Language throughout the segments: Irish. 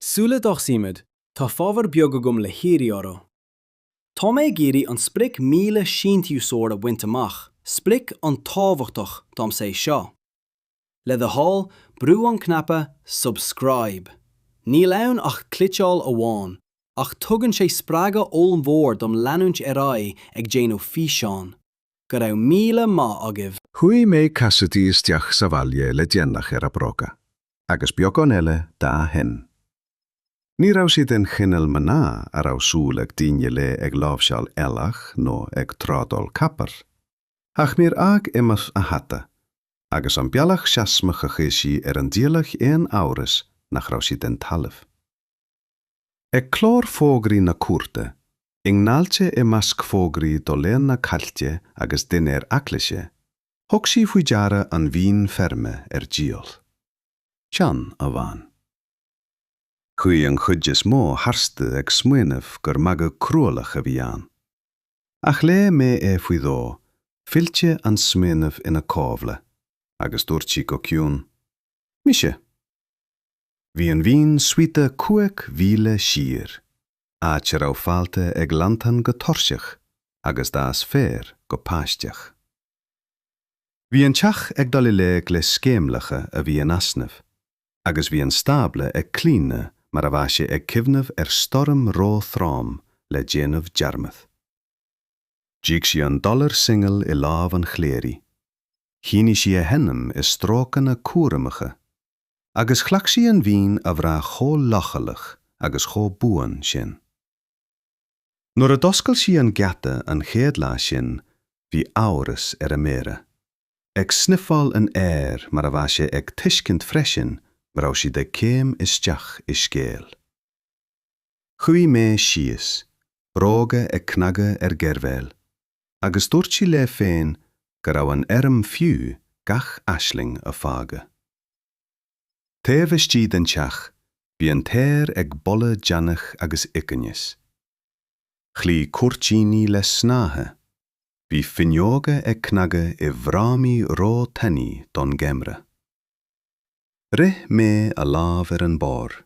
Sula dtosaímid, tá fabhar beag agam le hiarraidh oraibh. Tá mé ag iarraidh an sprioc 1,000 síntiúsóir a bhaint amach, sprioc an-tábhachtach domsa é seo. Le do thoil, brú an cnaipe 'Subscribe'. Níl ann ach cliceáil amháin, ach tugann sé spreagadh ollmhór dom leanúint ar aghaidh ag déanamh físeán. Go raibh míle maith agaibh! Chuaigh May Cassidy isteach sa bhaile le déanach ar a bróga, agus beagán eile dá shin. Ní raibh sí den chineál mná a raibh súil ag daoine léi ag láimhseáil eallach nó ag trádáil capall. Ach níor fhág imeall a hata agus an bealach seasmhach a chuir sí ar an diallait aon amhras nach raibh sí den talamh. Ag clár fógraí na cúirte, ingeanailte i measc fógraí do laonna caillte agus dinnéir eaglaise, thug sí faoi deara an mhín feirme ar díol. Ceann amháin. Chuaigh an chuid is mó tharstu ag smaoineamh gur magadh cruálach a bhí ann. Ach léigh May é faoi dhó, fillte an smaoineamh ina comhla, agus dúirt sí go ciúin, Mise! Bhí an mhín suite 5 mhíle siar, áit a raibh fálta ag leantáin go tuirseach agus d'fhás féar go páisteach. Bhí an teach ag dul i léig le sceimhleacha a bhí in easnamh, agus bhí an stábla ag claonadh mar a bheadh sé ag cuimhneamh ar stoirm ró-throm le déanamh dearmad. D'íoc sí an dollar singil i lámh an chléirigh. Shínigh sí a hainm i strócanna cúramacha Agus ghlac sí an mhín a bhraith chomh leochaileach agus chomh buan sin. Nuair a d'oscail sí an geata an chéad lá sin bhí amhras ar a méara, ag sniffáil an aeir mar a bheadh sé ag tuiscint freisin raibh siad ag céim isteach i scéal. Chuaigh May síos, bróga ag cnagadh ar ghairbhéal, agus dúirt sí léi féin go raibh an fheirm fiú gach aisling a fágadh. Taobh istigh den teach bhí an t-aer ag boladh deannach agus uicinneas. Chloígh cúirtíní le snáithe, bhí fuinneoga ag cnagadh i bhfrámaí ró-tanaí don gheimhreadh. Rith May a lámh ar an bpár,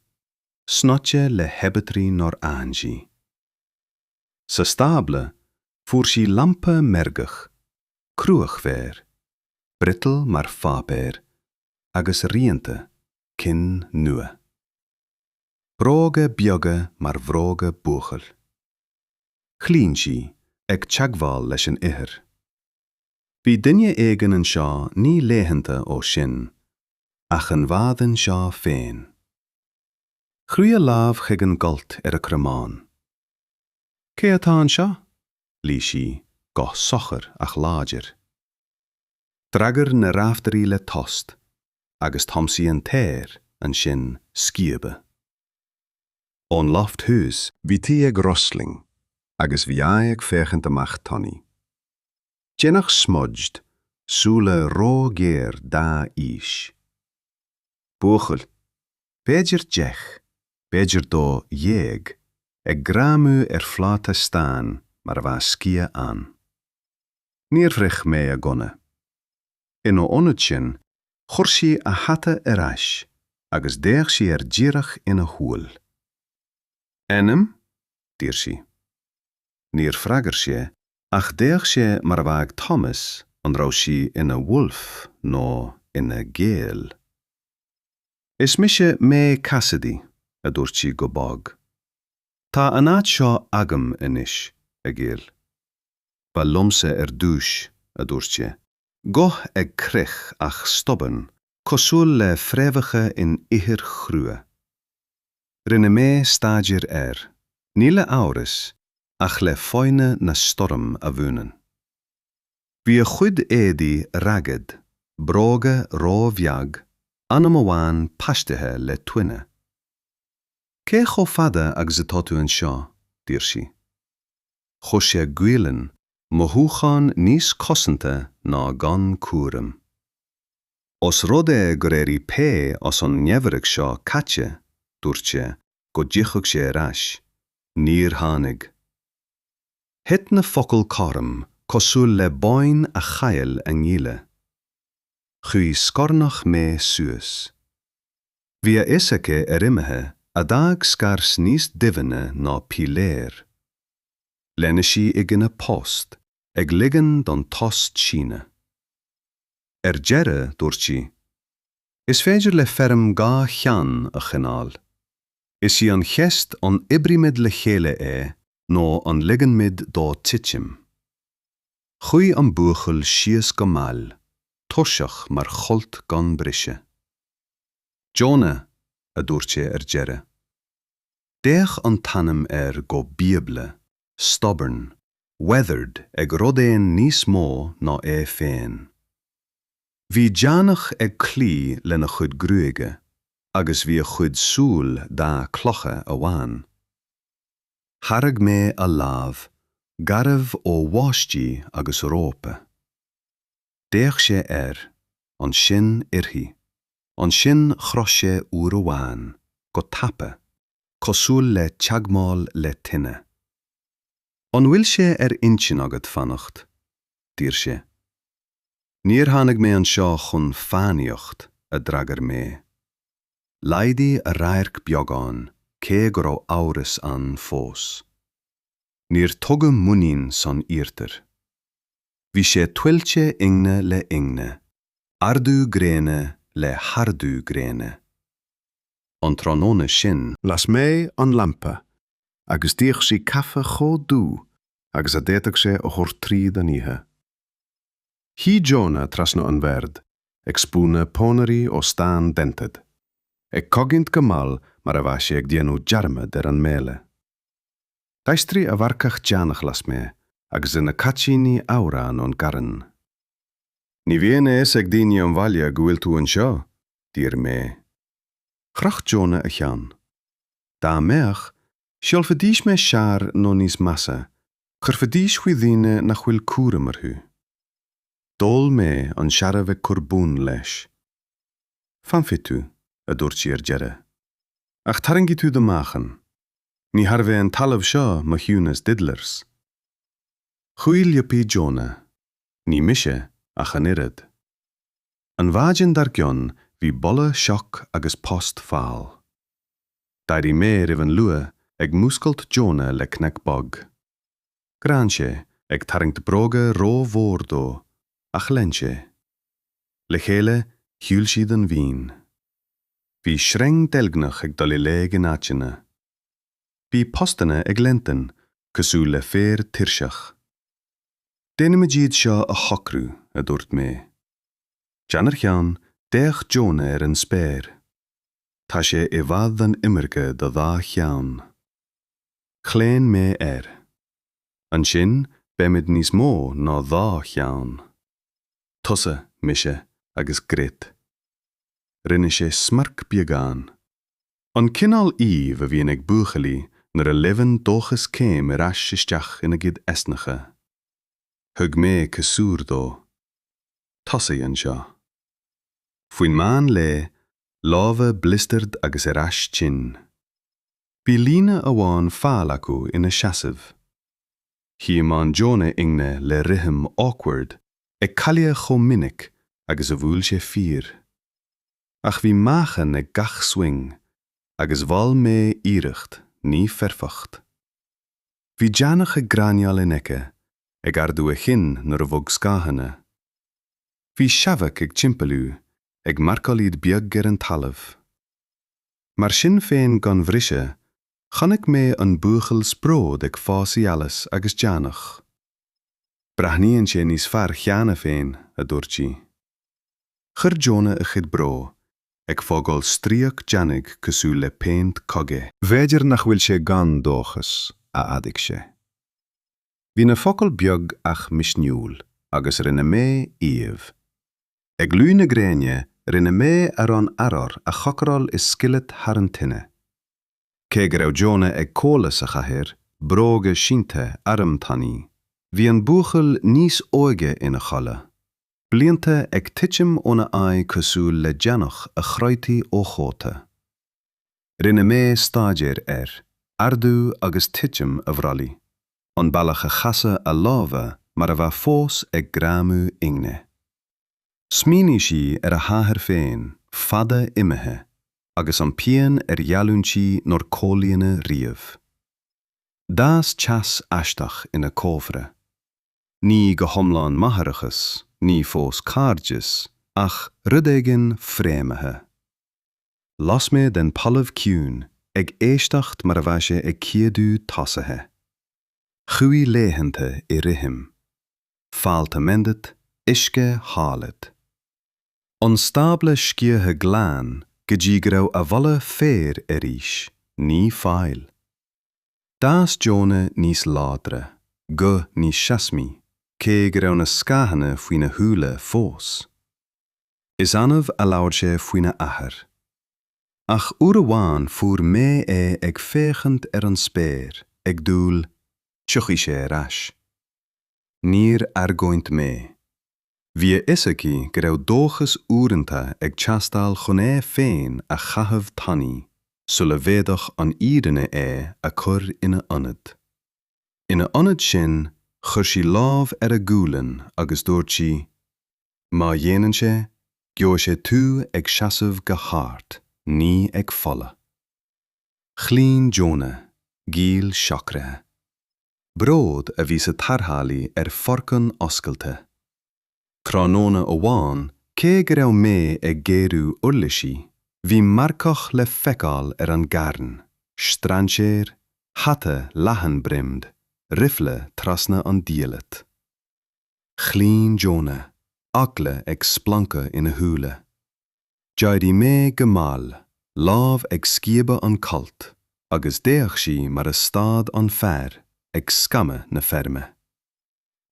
snoite le haibítirí nár aithin sí. Sa stábla fuair sí lampa meirgeach, cruachmhéar, brittle mar pháipéar agus rianta cinn nua. Bróga beaga mar bhróga buachaill. Chlaon sí, ag teagmháil leis an ithir. Bhí duine éigin anseo ní laethanta ó sin, ach an mhaidin seo féin. Chuaigh a lámh chuig an gcolt ar a cromán. Cé atá anseo? Ghlaoigh sí, guth socair ach láidir. D'fhreagair na raftairí le tost, agus thiomsaigh an t-aer ansin sciobadh. Ón loft thuas, bhí tuí ag rustling agus bhí aghaidh ag féachaint amach tanaí. Déanach smudged, súile ró-ghéar dá aois. Buachaill, b'fhéidir deich, b'fhéidir 12, ag greamú ar phláta stáin mar a bheadh sciath ann. Níor bhris May a gunna. Ina ionad sin, chuir sí a hata ar ais agus d'fhéach sí air díreach ina shúil. Ainm? d'iarr sí. Níor freagair sé, ach d'fhéach sé mar a bheadh ag tomhas an raibh sí ina wolf nó ina gael. Is mise May Cassidy, a dúirt sí go bog. Tá an áit seo agam anois, a Ghil. Ba liomsa ar dtús, a dúirt sé, guth ag crith ach stubborn, cosúil le fréamhacha in ithir chrua. Rinne mé staidéar air, ní le amhras, ach le foighne na stoirm a mhúineann. Bhí a chuid éadaí ragged, bróga ró-bheag, anam amháin paistithe le toine. Cé chomh fada agus atá tú anseo? d'iarr sí. Chuir sé gualainn, mothúchán níos cosanta ná gan cúram. Os rud é gur éirigh P as an ngeimhreadh seo caite, dúirt sé go dtiocfadh sé ar ais. Níor tháinig. Thit na focail cothrom cosúil le boinn a chaill a ngile. Chuaigh scornach May suas. Bhí a fhios aici ar imithe. a d'fhág scairt níos doimhne ná piléar. Lean sí i gcoinne post, ag ligean don tost síneadh. Ar deireadh, dúirt sí, Is féidir le feirm dhá cheann a choinneáil. Is í an cheist an oibrímid le chéile é nó an ligeann muid dó titim. Chuaigh an buachaill síos go mall, tuirseach mar cholt gan briseadh. Jonah, a dúirt sé ar deireadh. D'fhéach an t-ainm air go bíobla, stubborn, weathered ag rud éigin níos mó ná é féin. Bhí deannach ag cloí lena chuid gruaige agus bhí a chuid súl dath cloiche amháin. Thairg mé a lámh, garbh ó bháistí agus rópa. D'fhéach sé air, ansin uirthi. Ansin chroith sé uair amháin, go tapa, cosúil le teagmháil le tine. An bhfuil sé ar intinn agat fanacht? d'iarr sé. Níor tháinig mé anseo chun fánaíocht, a d'fhreagair mé. Laghdaigh a radharc beagán, cé go raibh amhras ann fós. Níor tugadh muinín san iarthar. Bhí sé tuillte ingne le ingne, ardú gréine le hardú gréine. An tráthnóna sin. Las mé an lampa agus d'íoc sí caife chomh dubh agus a d'fhéadfadh sé a thabhairt tríd an oíche. Shuigh Jonah trasna an bhoird, ag spúnadh pónairí ó stán dented, ag cogaint go mall mar a bheadh sé ag déanamh dearmad ar an mbéile. D'aistrigh a mharcach deannach las mé agus de na caitíní amhrán ón gcarn. Ní bhíonn a fhios ag daoine an bhaile go bhfuil tú anseo? d'iarr mé. Chroith Jonah a cheann. Dá mbeadh, seolfaidís mé siar nó níos measa, chuirfidís faoi dhaoine nach bhfuil cúram orthu. D'ól mé an searbh ag cur bun leis. Fanfaidh tú, a dúirt sí ar deireadh. Ach tarraingfidh tú do mheáchan. Ní thairbhe an talamh seo mo chiúnas diddlers. Chuaigh liopaí Jonah. Ní mise ach an oiread. An mhaidin dár gcionn bhí boladh sioc agus post mhall. D'éirigh mé roimh an luath ag múscailt Jonah le cnoc bog. Ghrean sé, ag tarraingt bróga ró-mhór dó, ach lean sé. Le chéile shiúil siad an bhinn. Bhí sreang deilgneach ag dul i léig in áiteanna. Bhí postanna ag leantain, cosúil le féar tuirseach. Déanfaimid iad seo a shocrú, a dúirt mé. Ceann ar cheann, d'fhéach Jonah ar an spéir. Tá sé i bhfad an iomarca do dhá cheann. Chlaon mé air. Ansin beimid níos mó ná dhá cheann. Tusa, mise agus Grit. Rinne sé smirc beagán. An cineál aoibh a bhíonn ag buachaillí nuair a léimeann dóchas céim ar ais isteach ina gcuid easnacha. Thug mé casúr dó. Tosaigh anseo. Faoin meán lae, lámha blistered agus ar ais tinn. Bhí líne amháin fáil acu ina seasamh. Thiomáin Jonah ingne le rithim awkward, ag cailleadh chomh minic agus a bhuail sé fíor. Ach bhí meáchan ag gach swing, agus mhol mé iarracht, ní foirfeacht. Bhí deannach ag gráinneáil in aice, ag ardú a chinn nuair a bhog scáthanna. Bhí seabhac ag timpeallú, ag marcáil iad beag ar an talamh. Mar sin féin gan bhriseadh, chonaic mé an buachaill 's bród ag fás i allas agus deannach. Breathnaíonn sé níos fearr cheana féin, a dúirt sí. Chuir Jonah a chuid bró, ag fágáil stríoc deannaigh cosúil le péint cogaidh. B'fhéidir nach bhfuil sé gan dóchas, a admhaigh sé. Bhí na focail beag ach misniúil agus rinne mé aoibh. Ag luí na gréine, rinne mé arán arbhair a chócaráil i skillet thar an tine. Cé go raibh Jonah ag codladh sa chathaoir, bróga sínte, arm tanaí, bhí an buachaill níos óige ina chodladh, blianta ag titim óna aghaidh cosúil le deannach a chroithfí ó chóta. Rinne mé staidéar air, ardú agus titim a bhrollaigh, an bealach a chasadh a lámha mar a bheadh fós ag greamú ingne. Smaoinigh sí ar a hathair féin, fada imithe. Agus an pian ar gheallúintí nár comhlíonadh riamh. D'fhás teas aisteach ina cófra. Ní go hiomlán máithreachas, ní fós cairdeas, ach rud éigin fréamhaithe. Las mé den talamh ciúin, ag éisteacht mar a bheadh sé ag ceadú tosaithe. Chuaigh laethanta i rithim. Fálta mended, uisce háled. An stábla sciatha glan go dtí go raibh a bholadh féir arís, ní faill. D'fhás Jonah níos láidre, guth níos seasmhaí, cé go raibh na scáthanna faoina shúile fós. Is annamh a labhair sé faoina athair. Ach uair amháin fuair May é ag féachaint ar an spéir, ag dúil, tiocfaidh sé ar ais. Níor argóint May. Bhí a fhios aici go raibh dóchas uaireanta ag teastáil chun é féin a chaitheamh tanaí sula bhféadfadh an fhírinne é a chur ina ionad. Ina ionad sin, chuir sí lámh ar a gualainn agus dúirt sí, Má dhéanann sé, gheobhaidh sé tú ag seasamh go hard, ní ag foladh. Chlaon Jonah, giall socraithe. Bród a bhí sa tarrthálaí ar phorcán oscailte. Tráthnóna amháin, cé go raibh May ag géarú uirlisí, bhí marcach le feiceáil ar an gcarn, strainséir, hata leathan-brimmed, rifle trasna an diallait. Chlaon Jonah, eagla ag splancadh ina shúile. D'éirigh May go mall, lámh ag sciobadh an Colt, agus d'fhéach sí mar a stad an fear ag scamhadh na feirme.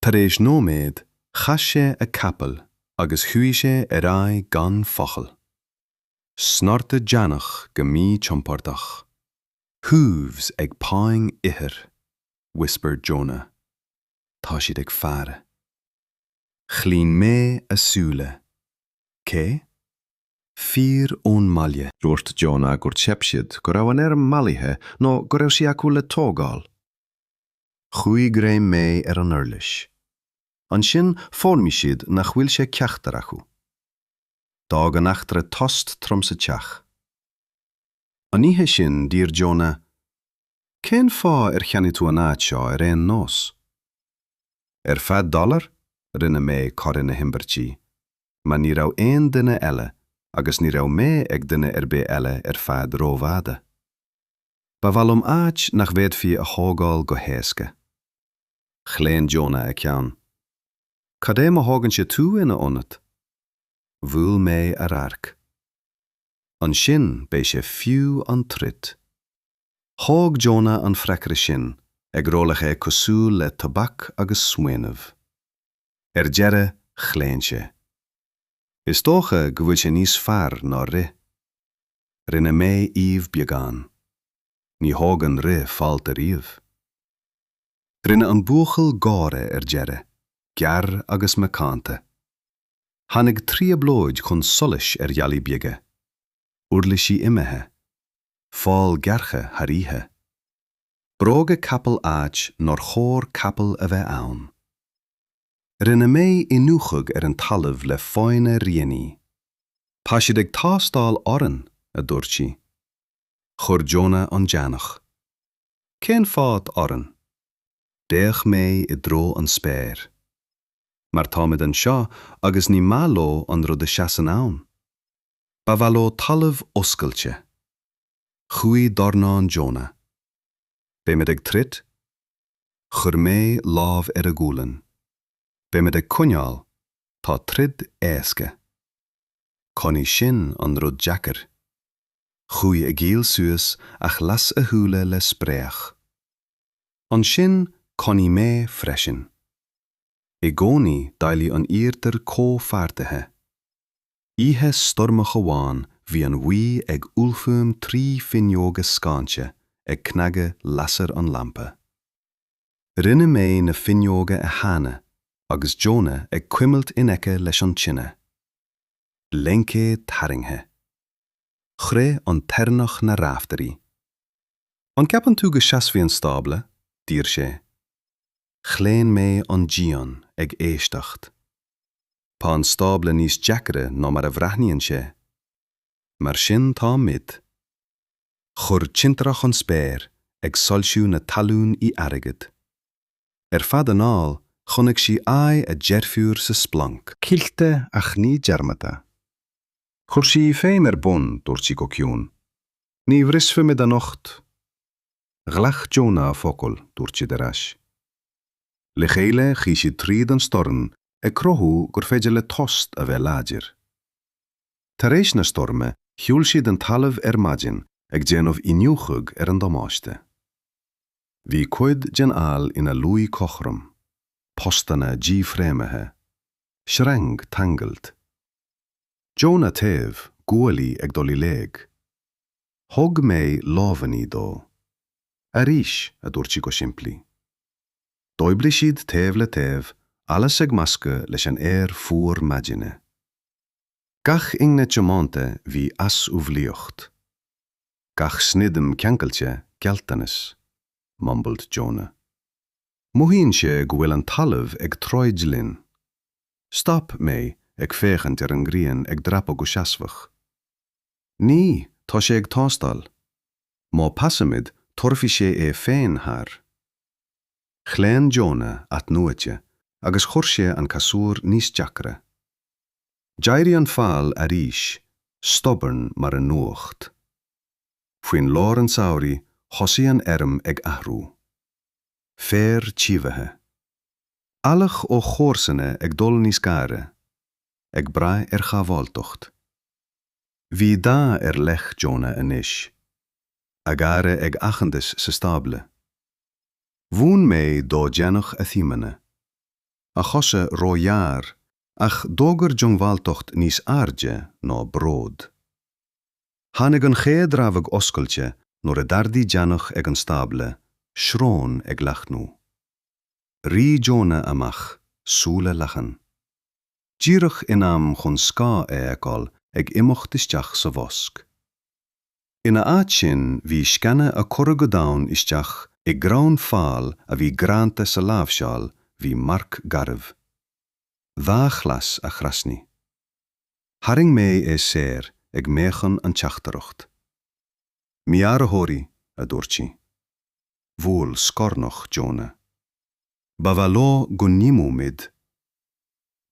Tar éis nóiméad, chas sé a capall agus chuaigh sé ar aghaidh gan focal. Snorta deannach go míchompordach. Hooves ag pawing ithir, whispered Jonah. Tá siad ag faire. Chlaon May a súile. Cé? Fir ón mbaile. Dúirt Jonah gur cheap siad go raibh an fheirm mallaithe nó go raibh sí acu le tógáil. Chuaigh greim May ar an uirlis. Ansin foghlaimigh siad nach bhfuil sé ceachtar acu. D'fhág an eachtra tost trom sa teach. An oíche sin d'iarr Jonah, Cén fáth ar cheannaigh tú an áit seo ar aon nós? Ar feadh dollar? Rinne May cor ina himbirtí. Mar ní raibh aon duine eile agus ní raibh mé ag duine ar bith eile ar feadh rófhada. Ba mhaith liom áit nach bhféadfaí a thógáil go héasca. Chlaon Jonah a cheann. Cad é má thógann sé tú ina ionad? Bhuail May a radharc. Ansin beidh sé fiú an troid. Thóg Jonah an freagra sin, ag rolladh é cosúil le tobac agus smaoineamh. Ar deireadh, chlaon sé. Is dócha go bhfuil sé níos fearr ná rith. Rinne May aoibh beagán. Ní thógann rith fálta riamh. Rinne an buachaill gáire ar deireadh, gearr agus macánta. Tháinig trioblóid chun solais ar ghealaí beaga. Uirlisí imithe. Fál gearrtha thar oíche. Bróga capaill áit nár chóir capall a bheith ann. Rinne May iniúchadh ar an talamh le foighne rianaí. Tá siad ag tástáil orainn, a dúirt sí. Chuir Jonah an deannach. Cén fáth orainn? D'fhéach May i dtreo an spéir. Mar táimid anseo agus ní maith leo an rud a seasann ann. Ba mhaith leo talamh oscailte. Chuaigh dornán Jonah. Beimid ag troid? Chuir May lámh ar a gualainn. Beimid ag coinneáil, tá troid éasca. Coinnigh sin an rud deacair. Chuaigh a giall suas ach las a shúile le spréach. Ansin coinnigh mé freisin. I gcónaí d'éiligh an iarthar comhpháirtithe. Oíche stoirmeach amháin bhí an ghaoth ag ollfhuaim trí fuinneoga scáinte ag cnagadh lasair an lampa. Rinne May na fuinneoga a theannadh agus Jonah ag cuimilt in aice leis an tine. Blaincéad tarraingthe. Chroith an toirneach na raftairí. An gceapann tú go seasfaidh an stábla? d'iarr sé. Chlaon May an díon ag éisteacht. Tá an stábla níos deacra ná mar a bhreathnaíonn sé. Mar sin tá muid. Chuir tintreach an spéir ag soilsiú na talún í airgead. Ar feadh anáil chonaic sí aghaidh a deirfiúr sa splanc. Cinnte ach ní dearmadta. Chuir sí í féin ar bun, dúirt sí go ciúin. Ní bhrisfimid anocht. Ghlac Jonah a focal, dúirt siad ar ais. Le chéile chuaigh siad tríd an stoirm ag cruthú gur féidir le tost a bheith láidir. Tar éis na stoirme shiúil siad an talamh ar maidin ag déanamh iniúchadh ar an damáiste. Bhí cuid den fhál ina luí cothrom, postanna dífhréamhaithe, sreang tangailt. Jonah taobh, guaillí ag dul i léig. Thug May lámhainní dó. Arís, a dúirt sí go simplí. D'oibrigh siad taobh le taobh, allas ag meascadh leis an aer fuar maidine. Gach ingne tiomanta bhí easumhlaíocht. Gach snaidhm ceangailte, gealltanas, mumbled Jonah. Mothaíonn sé go bhfuil an talamh ag troid linn. Stop May, ag féachaint ar an ngrian ag dreapadh go seasmhach. Ní, tá sé ag tástáil. Má pasaimid, tabharfaidh sé é féin thar. Chlaon Jonah athnuaite agus chuir sé an casúr níos deacra. D'éirigh an fál arís, stubborn mar an nuacht. Faoin lár an tsamhraidh thosaigh an fheirm ag athrú. Féar tiubhaithe. Eallach ó chomharsana ag dul níos gaire. Ag brath ar shábháilteacht. Bhí dath ar leith Jonah anois. A gháire ag aitheantas sa stábla. Mhúin May dó deannach a thiomána. A chosa róghearr, ach d'fhógair diongbháilteacht níos airde ná bród. Tháinig an chéad rabhadh oscailte nuair a d'ardaigh deannach ag an stábla, srón ag leathnú. Rith Jonah amach, súile leathan. Díreach in am chun scáth a fheiceáil ag imeacht isteach sa bhosc. Ina áit sin bhí sceana a cuireadh go domhain isteach i gcrann fál a bhí greanta sa láimhseáil bhí marc garbh. Dhághlas a thrasnaigh. Tharraing May é saor ag meáchan an teachtaireacht. Mearthóirí, a dúirt sí. Bhuail scornach Jonah. Ba mhaith leo go n-imeoimid.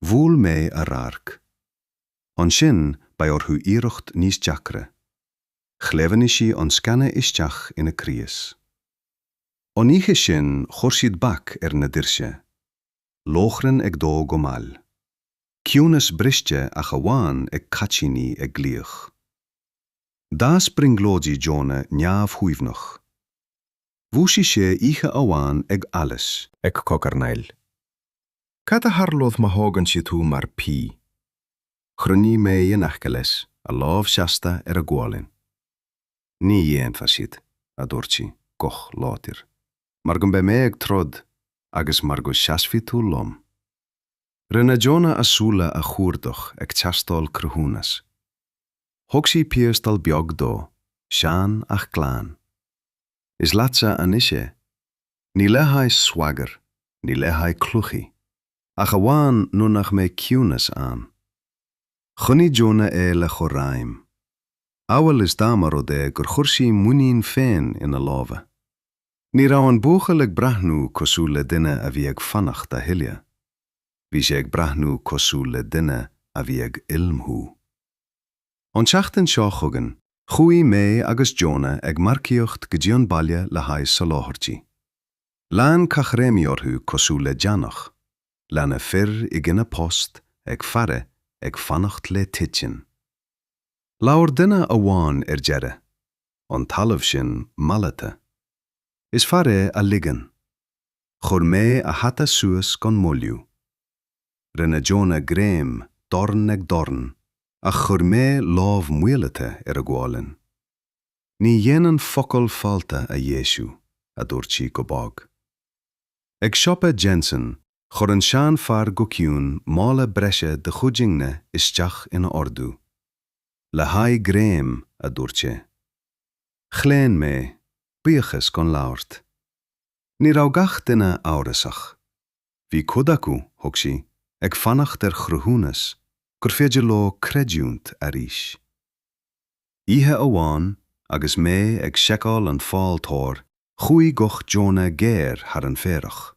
Bhuail May a radharc. Ansin beidh orthu iarracht níos deacra. Chleamhnaigh sí an sceana isteach ina crios. An oíche sin chuir siad bac ar na doirse. Lóchrann ag dó go mall. Ciúnas briste ach amháin ag caitíní ag glaoch. D'fhás brionglóidí Jonah neamhshuaimhneach. Dhúisigh sé oíche amháin ag allas. Ag cogarnaíl. Cad a tharlódh má thógann siad thú mar P? Chruinnigh May in aice leis, a lámh seasta ar a gualainn. Ní dhéanfaidh siad, a dúirt sí, guth láidir. Mar go mbeidh mé ag troid agus mar go seasfaidh tú liom. Rinne Jonah a súile a chuardach ag teastáil cruthúnas. Thug sí piostal beag dó, sean ach glan. Is leatsa anois é. Ní le haghaidh swagger, ní le haghaidh cluichí, ach amháin nuair nach mbeidh ciúnas ann. Choinnigh Jonah é le chomhghreim. Amhail is dá mba rud é gur chuir sí muinín féin ina lámha. Ní raibh an buachaill ag breathnú cosúil le duine a bhí ag fanacht a thuilleadh. Bhí sé ag breathnú cosúil le duine a bhí ag ullmhú. An tseachtain seo chugainn, chuaigh May agus Jonah ag marcaíocht go dtí an baile le haghaidh soláthairtí. Lean caithréimí orthu cosúil le deannach, lean na fir i gcoinne post, ag faire, ag fanacht le titim. Labhair duine amháin ar deireadh, an talamh sin mallaithe. Is fearr é a ligean. Chuir May a hata suas gan moilliú. Rinne Jonah greim, dorn ag dorn, ach chuir May lámh mhíleata ar a gualainn. Ní dhéanann focal fáilte a dheisiú, a dúirt sí go bog. Ag siopa Jensen, chuir an seanfhear go ciúin mála breise de chuid ingne isteach ina ordú. Le haghaidh greim, a dúirt sé. Chlaon May, buíochas gan labhairt. Ní raibh gach duine amhrasach. Bhí cuid acu, thug sí, ag fanacht ar chruthúnas gur féidir leo creidiúint arís. Oíche amháin, agus May ag seiceáil an fáltóir, chuaigh guth Jonah géar thar an bhféarach.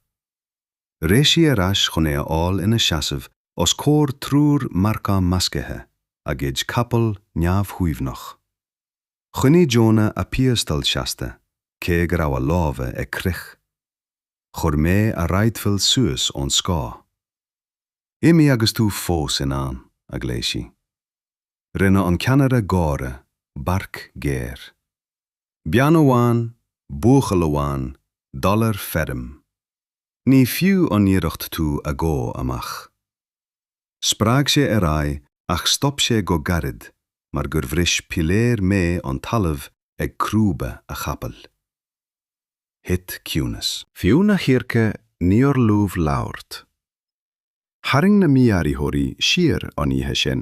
Rith sí ar ais chun é a fháil ina seasamh os comhair triúr marcach measctha, a gcuid capall neamhshuaimhneach. Choinnigh Jonah a phiostal seasta, cé go raibh a lámha ag crith. Chuir May a raidhfil suas ón scáth. Imigh agus tú fós in ann, a ghlaoigh sí. Rinne an ceannaire gáire, barc géar. Bean amháin, buachaill amháin, dul ar feirm. Ní fiú an iarracht tú a dhó amach. Spreag sé ar aghaidh ach stop sé go gairid mar gur bhris piléar méith an talamh ag crúba a chapaill. Thit ciúnas. Fiú na circe níor leomh labhairt. Tharraing na míáiritheoirí siar an oíche sin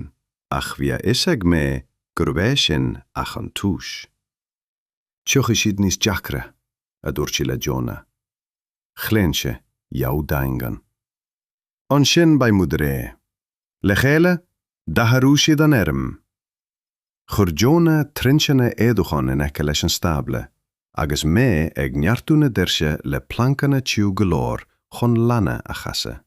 ach bhí a fhios ag May gurbh é sin ach an tús. Tiocfaidh siad níos deacra, a dúirt sí le Jonah. Chlaon sé, go daingean. Ansin beidh muid réidh. Le chéile, d'athróidh siad an fheirm. Chuir Jonah trinseanna éadúcháin in aice leis an stábla, agus May ag neartú na doirse le plancanna tiubh go leor chun lanna a chasadh.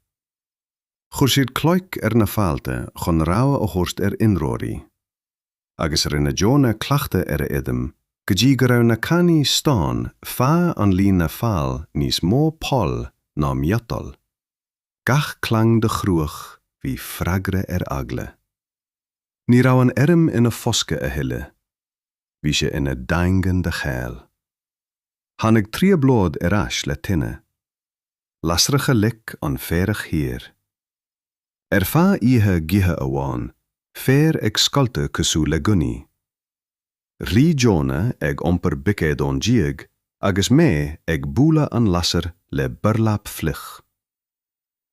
Chuir siad cnoic ar na fálta chun rabhadh a thabhairt ar ionróirí. Agus rinne Jonah cleachtadh ar a fheidhm go dtí go raibh na cannaí stáin feadh an líne fál níos mó poll ná miotal. Gach clang de chruach bhí freagra ar eagla. Ní raibh an fheirm ina foscadh a thuilleadh. Bhí sé ina daingean de cháil. Tháinig trioblóid ar ais le tine. Lasracha lic an féarach thiar. Ar feadh oíche gaoithe amháin, féar ag scoilteadh cosúil le gunnaí. Rith Jonah ag iompar buicéad ón díog agus May ag bualadh an lasair le burlap fliuch.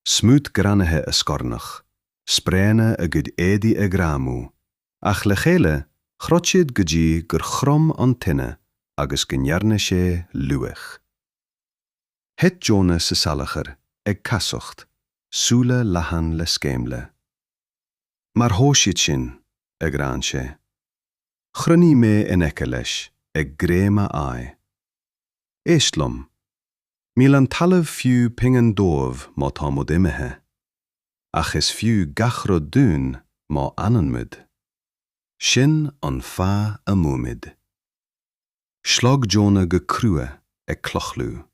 Smut greanaithe a scornach, spréanna a gcuid éadaí ag greamú, ach le chéile throid siad go dtí gur chrom an tine agus go ndearna sé luaith. Thit Jonah sa salachar ag casacht, súile leathan le scéimle. Maróidh siad sinn, a ghráin sé. Chruinnigh May in aice leis, ag greim a aghaidh. Éist liom. Níl an talamh fiú pingin dóibh má tá muid imithe. Ach is fiú gach rud dúinn má fhanann muid. Sin an fáth a mbuaimid. Shlog Jonah go crua, ag claochlú.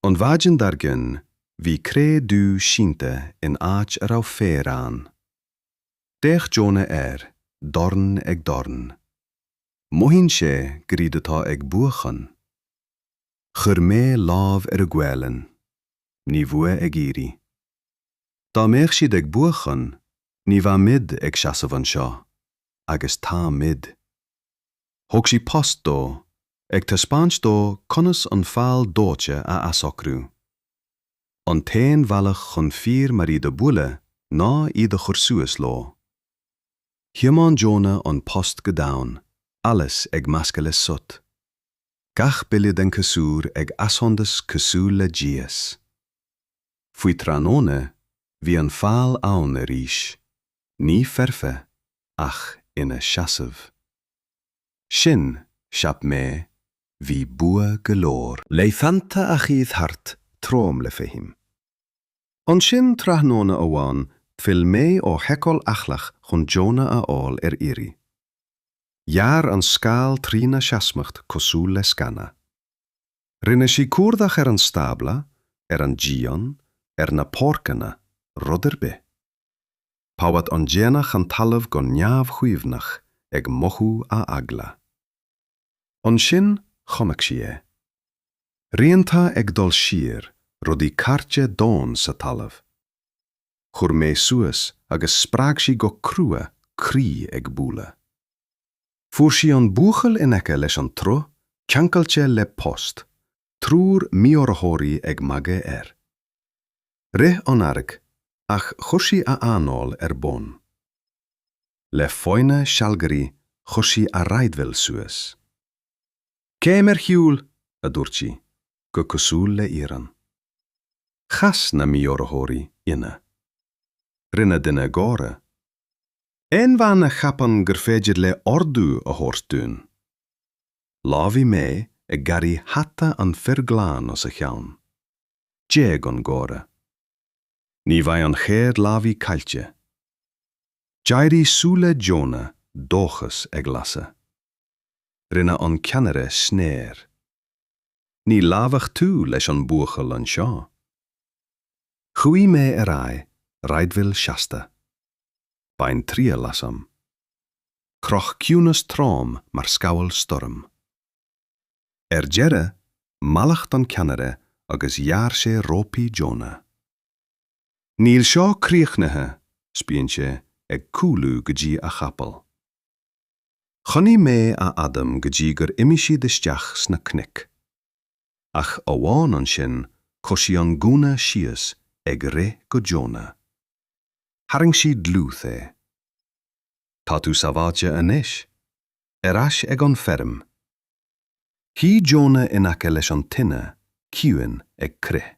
An mhaidin dár gcionn, bhí cré dubh sínte in áit a raibh féar ann. D'fhéach Jonah air, dorn ag dorn. Mothaíonn sé gur iad atá ag buachan. Chuir May lámh ar a gualainn. Ní bheadh ag iarraidh. Dá mbeadh siad ag buachan, ní bheadh muid ag seasamh anseo. Agus tá muid. Thóg sí post dó, ag taispeáint dó conas an fál dóite a athshocrú. An t-aon bhealach chun fir mar iad a bhualadh ná iad a chur suas leo. Thiomáin Jonah an post go domhain, allas ag meascadh le soot. Gach bille den chasúr ag easondas cosúil le dias. Faoi tráthnóna, bhí an fál ann arís, ní foirfe, ach ina seasamh. Sin, cheap mé, bhí bua go leor. Laethanta a chuaigh thart, trom le feidhm. Ansin tráthnóna amháin d'fhill May ó sheiceáil eachlach chun Jonah a fháil ar iarraidh. Ghearr an scal trína seasmhacht cosúil le scamhna. Rinne sí cuardach ar an stábla, ar an díon, ar na páirceanna, rud ar bith. Phabhadh an déanach an talamh go neamhshuaimhneach ag mothú a eagla. Ansin chonaic sí é. Rianta ag dul siar, rudaí cairte domhain sa talamh. Chuir May suas agus spreag sí go crua, croí ag bualadh. Fuair sí an buachaill in aice leis an tsruth, ceangailte le post, triúr míorraitheoirí ag magadh air. Rith an fhearg, ach chuir sí a anáil ar bun. Le foighne sealgairí chuir sí a raidhfil suas. Céim ar shiúl! a dúirt sí, go cosúil le iarann. Chas na míorraitheoirí ionadh. Rinne duine gáire. Aon bhean a cheapann gur féidir léi ordú a thabhairt dúinn. Lámhaigh mé ag gearradh hata an fhir glan as a cheann. D'éag an gáire. Ní bheidh an chéad lámhaigh caillte. D'éirigh súile Jonah dóchas ag lasadh. Rinne an ceannaire snéar. Ní lámhach tú leis an buachaill anseo. Chuaigh mé ar aghaidh, raidhfil seasta. Bain triail asam. Chroch ciúnas trom mar scamhall stoirm. Ar deireadh, mallacht an ceannaire agus ghearr sé rópaí Jonah. Níl seo críochnaithe, spíon sé, ag cúlú go dtí a chapall. Choinnigh mé a fhadam go dtí gur imigh siad isteach sna cnoic. Ach amháin ansin chuir sí an gúna síos ag rith go Jonah. Tharraing sí dlúth é. Tá tú sábháilte anois. Ar ais ag an feirm. Shuigh Jonah in aice leis an tine, ciúin, ag crith.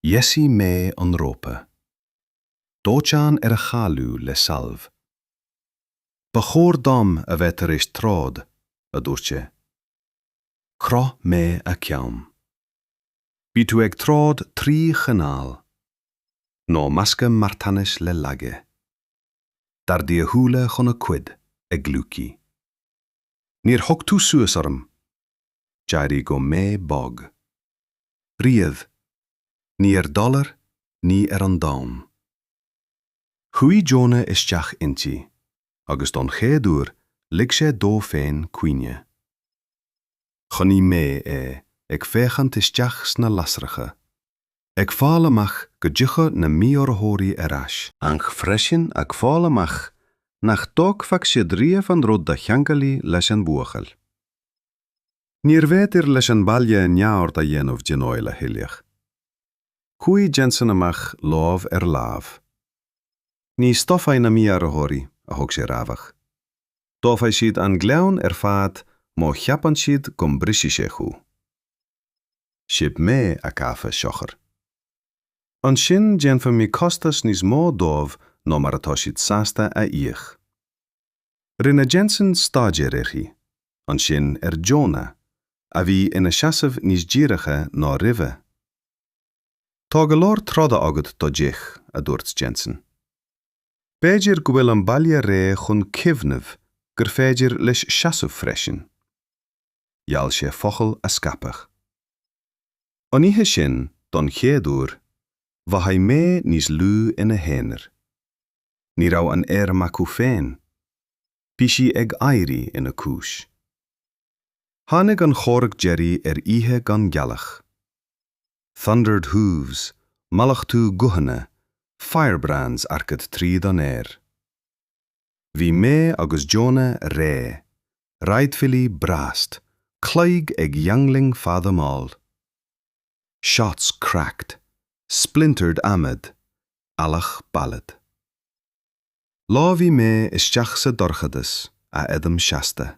Dheisigh mé an rópa. Dóiteán ar a cháiliú le sailbh. Ba chóir dom a bheith tar éis troid, a dúirt sé. Chroith mé a cheann. Bhí tú ag troid trí chineál. Ná meascadh marthanas le laige. D'ardaigh a shúile chun a cuid, ag gliúcaí. Níor thug tú suas orm. D'éirigh go mé bog. Riamh. Ní ar dollar, ní ar an domhan. Chuaigh Jonah isteach inti, agus don chéad uair lig sé dó féin caoineadh. Choinnigh mé é ag féachaint isteach sna lasracha, ag fáil amach go dtiocfadh na míorthóirí ar ais, ach freisin ag fáil amach nach dtógfadh siad riamh an rud a cheangail leis an bhuachaill. Níorbh fhéidir leis an bhaile neamhaird a dhéanamh den fheoil a thuilleadh. Chuaigh Jensen amach lámh ar lámh. Ní stopfaidh na míorthóirí, a thug sé rabhadh. Dófaidh siad an gleann ar fad má cheapann siad go mbrisfidh sé thú. Ship mé a caife siocair. Ansin déanfaimid costas níos mó dóibh ná mar atá siad sásta a íoc. Rinne Jensen staidéar uirthi, ansin ar Jonah, a bhí ina seasamh níos díreacha ná roimhe. Tá go leor troda agat do dteach, a dúirt Jensen. B'fhéidir go bhfuil an baile réidh chun cuimhneamh gur féidir leis seasamh freisin. Gheall sé focal a scaipeadh. An oíche sin, don chéad uair, mhothaigh mé níos lú ina haonar. Ní raibh an fheirm acu féin. Bhí sí ag éirí ina cúis. Tháinig an chomhrac deiridh ar oíche gan ghealach. Thundered hooves, mallachtú guthanna, firebrands arced tríd an aer. Bhí mé agus Jonah réidh, raidhfilí brast, cloig ag jangling fada mall. Shots cracked, splintered adhmad, eallach ballad. Lámhaigh mé isteach sa dorchadas, a fheidhm seasta.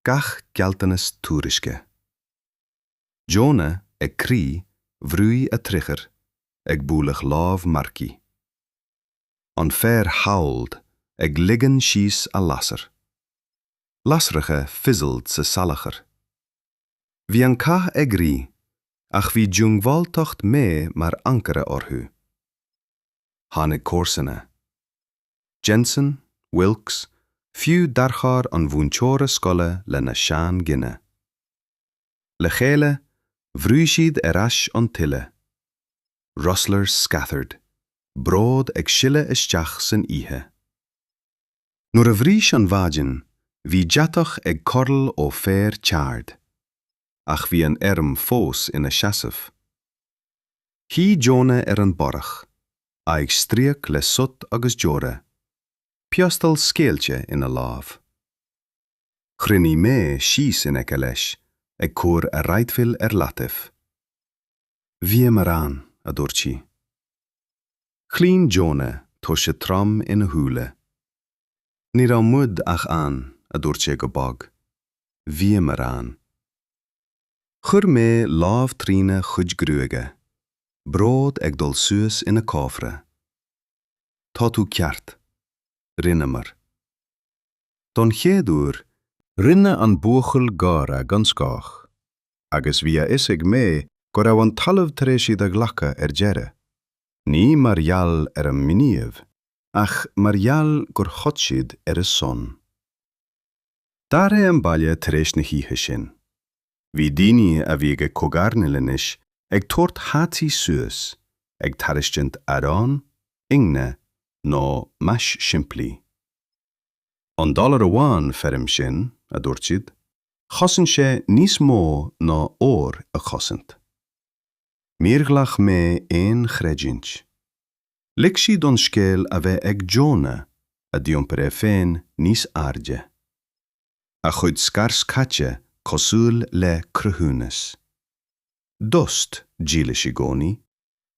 Gach gealltanas tuairisce. Jonah ag crith, bhrúigh a trigger, ag bualadh lámh Marky. An fear howled, ag ligean síos a lasair. Lasracha fizzled sa salachar. Bhí an cath ag rith, ach bhí diongbháilteacht mé mar ancaire orthu. Tháinig comharsana. Jensen, Wilkes, fiú deartháir an mhúinteora scoile lena sean-ghine. Le chéile, bhrúigh siad ar ais an tuile. Rustlers scattered, bród ag sileadh isteach san oíche. Nuair a bhris an mhaidin, bhí deatach ag corral ó féar charred. Ach bhí an fheirm fós ina seasamh. Shuigh Jonah ar an bportach, aghaidh stríoctha le soot agus deora, piostal scaoilte ina lámh. Chruinnigh mé síos in aice leis, ag cur a raidhfil ar leataobh. Bhíomar ann, a dúirt sí. Chluin Jonah tuirse trom ina shúile. Ní raibh muid ach ann, a dúirt sé go bog. Bhíomar ann. Chuir mé lámh trína chuid gruaige, bród ag dul suas ina cófra. Tá tú ceart. Rinneamar. Don chéad uair, Rinne an buachaill gáire gan scáth, agus bhí a fhios ag May go raibh an talamh tar éis iad a ghlacadh ar deireadh, ní mar gheall ar a ngníomh, ach mar gheall gur throid siad ar a son. D'athraigh an baile tar éis na hoíche sin. Bhí daoine a bhí ag cogarnaíl anois ag tabhairt hataí suas, ag tairiscint arán, ingne nó mais simplí. An dollar amháin feirm sin, a dúirt siad, chosain sé níos mó ná ór a chosaint. Níor ghlac May aon chreidiúint. Lig sí don scéal a bheith ag Jonah, a d'iompair é féin níos airde. A chuid scairscaite cosúil le cruthúnas. Dost dílis i gcónaí,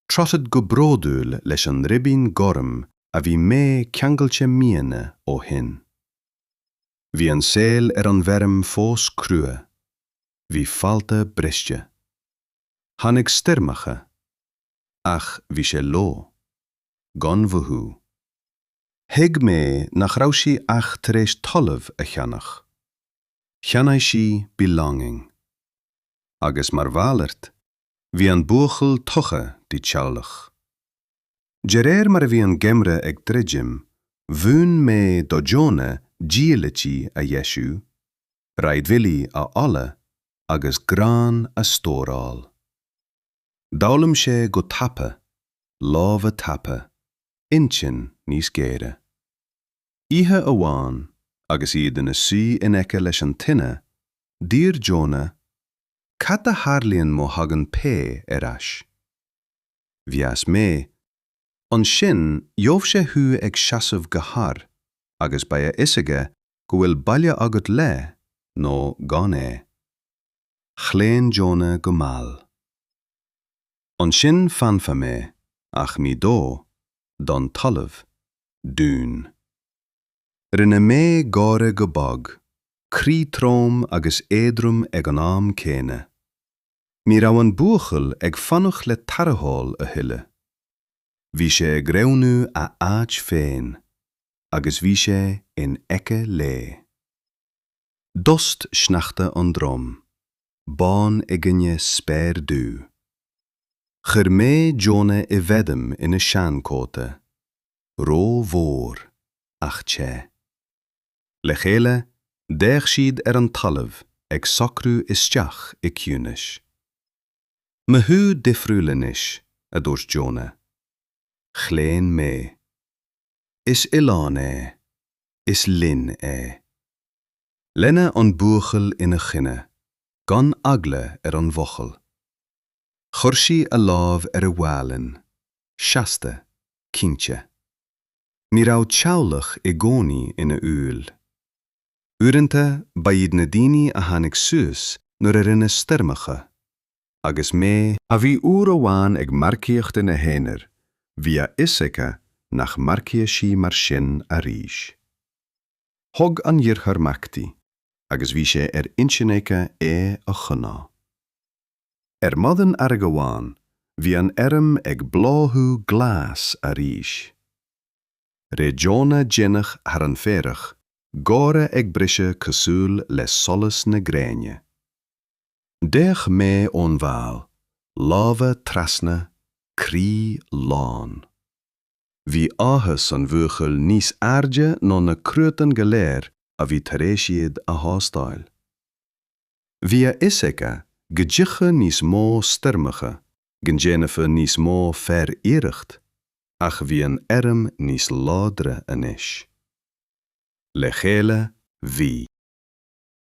trotted go bródúil leis an ribín gorm a bhí May ceangailte míonna ó shin. Bhí an saol ar an bhfeirm fós crua. Bhí fálta briste. Tháinig stoirmeacha. Ach bhí sé leo. Gan mhothú. Thuig May nach raibh sí ach tar éis talamh a cheannach. Cheannaigh sí belonging. Agus mar mhalairt, bhí an buachaill tugtha di teaghlach. De réir mar a bhí an geimhreadh ag druidim, mhúin May do Jonah diallaití a dheisiú, raidhfilí a fholmhú agus grán a stóráil. D'fhoghlaim sé go tapa, lámha tapa, intinn níos géire. Oíche amháin, agus iad ina suí in aice leis an tine, d'iarr Jonah, Cad a tharlaíonn má thagann P ar ais? Mheas May, Ansin gheobhaidh sé thú ag seasamh go hard agus beidh a fhios aige go bhfuil baile agat le nó gan é. Chlaon Jonah go mall. Ansin fanfaidh mé, ach ní dó, don talamh, dúinn. Rinne May gáire go bog, croí trom agus éadrom ag an am céanna. Ní raibh an buachaill ag fanacht le tarrtháil a thuilleadh. Bhí sé ag roghnú a áit féin, agus bhí sé in aice léi. Tost sneachta an drom, bán i gcoinne spéir dubh. Chuir May Jonah i bhfeidhm ina seanchóta, rómhór, ach te. Le chéile, d'fhéach siad ar an talamh ag socrú isteach i gciúnas. Mothú difriúil anois, a dúirt Jonah. Chlaon May. Is oileán é. Is linn é. Leanadh an buachaill ina choinne, gan eagla ar an bhfocal. Chuir sí a lámh ar a ghualainn, seasta, cinnte. Ní raibh teaghlach i gcónaí ina fheoil. Uaireanta ba iad na daoine a tháinig suas nuair a rinne stoirmeacha, agus May, a bhí uair amháin ag marcaíocht ina haonar, bhí a fhios aici nach marcódh sí mar sin arís. Thug an deartháir mac di, agus bhí sé ar intinn aici é a choinneáil. Ar maidin earraigh amháin, bhí an fheirm ag bláthú glas arís. Rith Jonah déanach thar an bhféarach, gáire ag briseadh cosúil le solas na gréine. D'fhéach May ón bhfál, lámha trasna, croí lán. Bhí áthas an bhuachaill níos airde ná na cruatain go léir a bhí tar éis iad a thástáil. Bhí a fhios aici go dtiocfadh níos mó stoirmeacha, go ndéanfadh níos mó fear iarracht, ach bhí an fheirm níos láidre anois. Le chéile, bhí.